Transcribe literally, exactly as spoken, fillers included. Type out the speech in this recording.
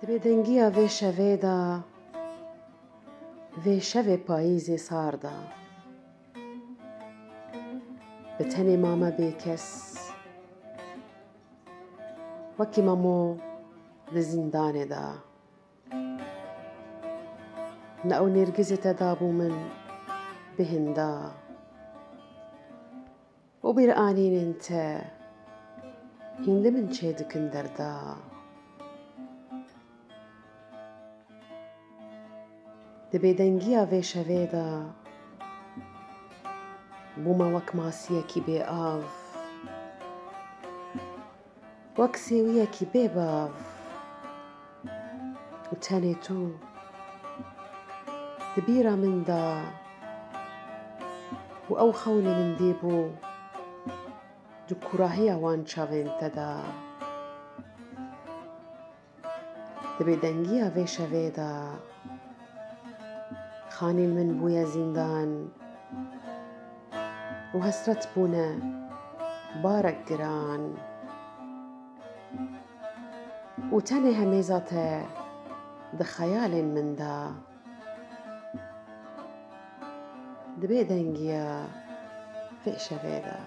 Di bêdengiya vê şevê de, vê şevê payîzê sar de, bi tenê mame bêkes, wekî memo di zîndanê de. Ne ew nêrgizê te dabû min bihinda. û bîranînên te hîn li min çêdikin derda. Di bêdengiya vê şevê de bûme wek masiyekî bê av, wek sêwiyekî bê bav û tenê tu di bîra min de û ew xewnê min dîbû di kûrahiya wan çavên te de. Di bêdengiya vê şevê de xanîl min bûye zîndan û hesret bûne barek giran û tenê hemêza te di xeyalên min de. Di bêdengiya vê şevê de.